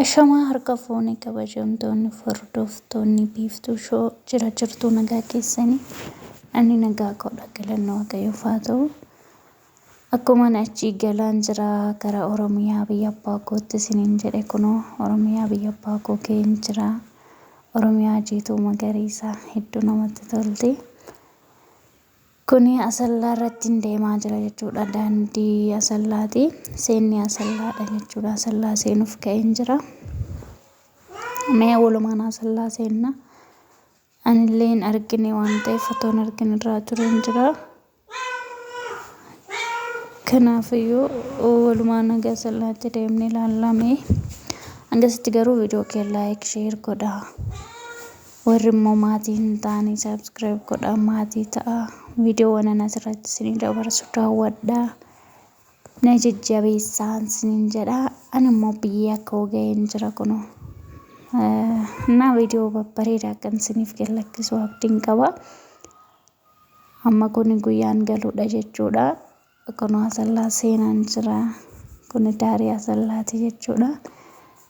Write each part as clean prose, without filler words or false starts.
Ashamaa harka fuune kabajamtoonni hordoftoonni Biiftuu Show jira jirtuu nagaa keessanii ani nagaa koodha galanni Waaqayyoof haa ta'u. Akkuma ani achii galaan jira gara Oromiyaa biyya abbaa kootti isiniin jedhe kunoo Oromiyaa biyya abbaa koo ga'een jira. Oromiyaa jiituu magariisa hedduu namatti tolti. Kuni Asallaa irrattiin deemaa jira jechuudha. Daandii Asallaati. Seenni Asallaadha jechuudha. Asallaa seenuuf ka'een jira. Mee walumaan Asallaa seenna. Anillee hin argine waan ta'eef otoo hin argin irraa tureen jira. Kanaafiyyuu walumaan haga Asallaatti deemnee ilaalla mee. Hangasitti garuu viidiyoo kee like share godhaa. Warri immoo maatii hin taane subscribe godhaa maatii ta'aa. Viidiyoowwan ani asirratti isinii dabarsu daawwadhaa. Na jajjabeessaa isiniin jedha. Ani immoo biyya koo ga'een jira kunoo. Naa viidiyoo babbareedaa akkan isiniif gad lakkisu abdiin qaba. Amma kuni guyyaan galuudha jechuudha. Kunoo Asallaa seenaan jira. Kuni daarii Asallaati jechuudha.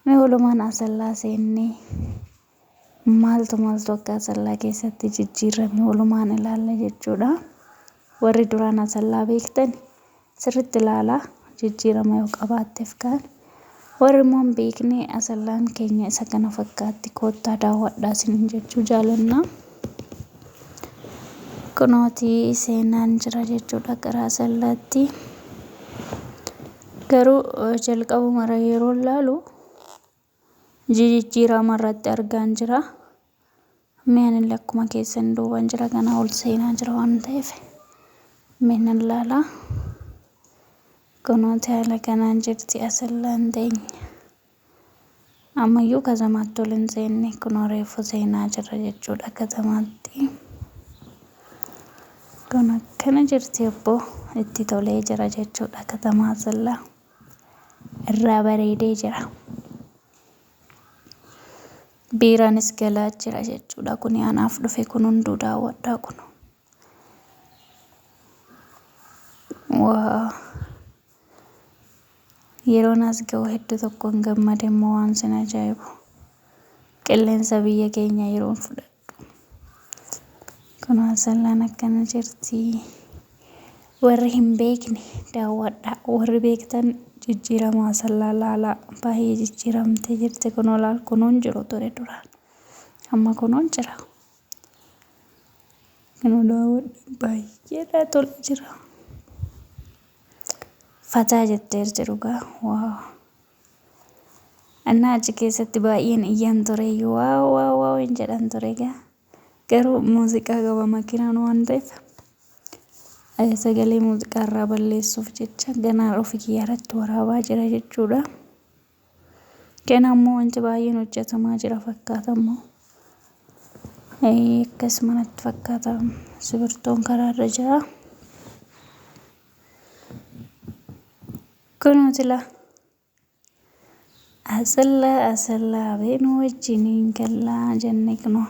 Mee walumaan Asallaa seennee maaltu maaltu akka Asallaa keessatti jijjiirame walumaan ilaalla jechuudha. Warri duraan Asallaa beektan sirriitti ilaalaa jijjiirama yoo qabaatteef kaan. Warri immoo hin beekne Asallaan keenya isa kana fakkaatti koottaa daawwadhaa isiniin jechuu jaalanna. Kunooti seenaan jira jechuudha gara Asallaatti. Garuu jalqabumara yeroo ilaalu jijijjiirama irratti argaan jira. Mee anillee akkuma keessan duuban jira ganaa ol seenaa jira waan ta'eef mee nan laala. Kunooti haala kanaan jirti Asallaan teenya. Ammayyuu katamaatti ol hin seenne kunoo reefu seenaa jirra jechuudha katamaatti. Kun akkana jirti obbo itti tolee jira jechuudha katamaa Asallaa. Irraa bareedee jira. Biiraanis galaa jira jechuudha. Kuni anaaf dhufe kun hunduu daawwadhaa kun. Waa yeroon as ga'u hedduu tokkoon gammade immoo waan sin ajaa'ibu. Qilleensa biyya keenya yeroon fudhadhu. Kun Asallaan akkana jirti. Warri hin beekne daawwadhaa. Warri beektan jijjiirama Asallaa laalaa. Baay'ee jijjiiramtee jirti kunoo laal kunuun jiru ture duraan. Amma kunuun jira. Kunoo daawwadha baay'ee irraa tola jira. Fataa jetteerti dhugaa. Waaw. Annaa achi keessatti baay'een iyyan tureyyuu waaw waaw waaw hin jedhan ture egaa. Garuu muuziqaa qaba makiinaan waan ta'eef sagalee muuziqaa irraa balleessuuf jecha ganaa ofi kiyya irratti waraabaa jira jechuudha. Ganaa immoo wanti baay'een hojjetamaa jira fakkaata immoo. Akkasuma natti fakkaata sibirtoon karaarra jira. Kunuuti laa. Asallaa asallaa abeenuu wajjiniin gallaa jenne kunoo.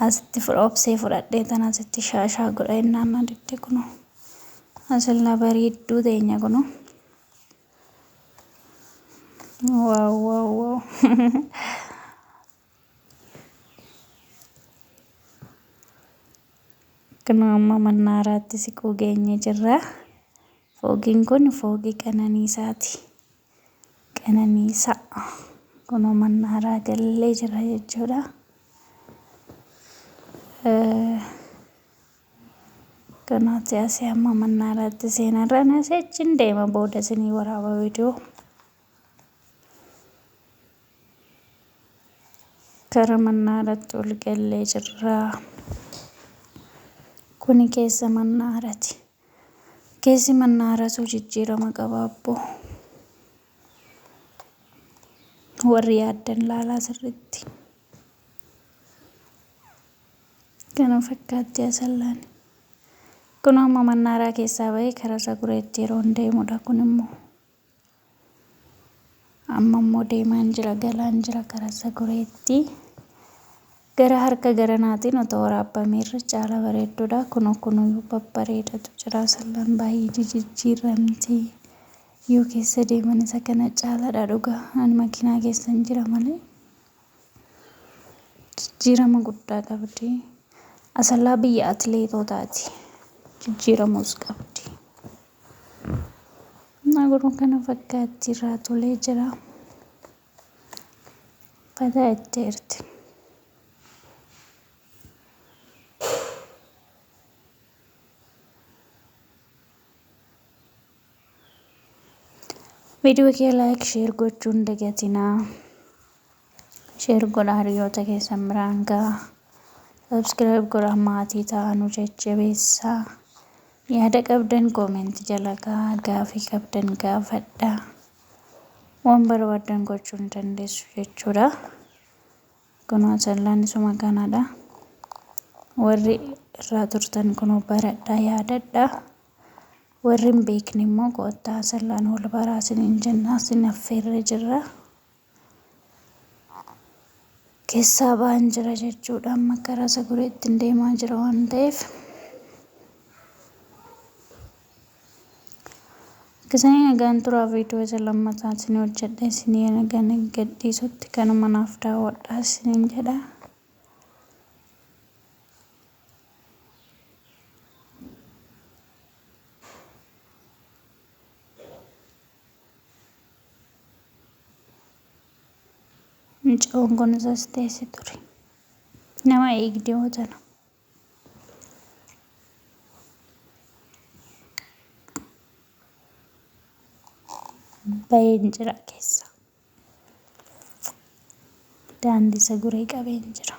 Asitti obsee fudhadhee tan asitti shaashaa godha innaan na didde kunoo. Asallaa bareedduu teenya kunoo. Waaw waaw waaw. Kunoo amma mannaaraatti siquu geenye jirra. Fooqiin kun fooqii Qananiisaati. Qananiisaa. Kunoo mannaaraa gallee jira jechuudha. Kunooti asii amma mannaaraatti seenarra asii achiin deema booda isinii waraaba viidiyoo. Gara mannaaratti ol gallee jirra. Kuni keessa mannaarati. Keessi mannaaratu jijjiirama qaba abboo. Warri yaaddan laalaa sirriitti. Kana fakkaatti Asallaan. Kun amma mannaaraa keessaa bahee karaa Sagureetti yeroon deemudha kun immoo. Amma immoo deemaan jira galaan jira karaa Sagureetti. Gara harka garanaatiin otoo waraabamee irra caala bareedduudha. Kunoo kunuyyuu babbareedatu jira. Asallaan baay'ee jijijjiiramti. Yoo keessa deeman isa kana caalaadha dhugaa. Ani makiinaa keessan jira malee. Jijjiirama guddaa qabdi. Asallaa biyya atileetotaati. Jijjiiramuus qabdi. Naguruu kana fakkaatti irraa tolee jira. Fataa jetteerti. Viidiyoo kee like share gochuu hin dagatinaa. Share godhaa hiriyoota keessan biraan gahaa. Subscribe godhaa maatii ta'aa nu jajjabeessaa. Yaada qabdan comment jala kaa'aa gaafii qabdan gaafadhaa. Waan barbaaddan gochuu ni dandeessu jechuudha. Kunoo asallaan isuma kanadha. Warri irraa turtan kunoo baradhaa yaadadhaa. Warri hin beekne immoo koottaa asallaan wal baraa isiniin jenna isin affeerree jirra. Keessaa ba'aan jira jechuudha. Amma karaa sagureetti deemaa jira waan ta'eef. Akkasanii nagaan turaa viidiyoo isa lammataa isin hojjedha isinii nagaan gadhiisutti kanuma naaf daawwadhaa isiniin jedha. Mucoon kun isas teessi ture. Nama eegdi hoo tana. Bayeen jira keessa. Daandii saguree qabeen jira.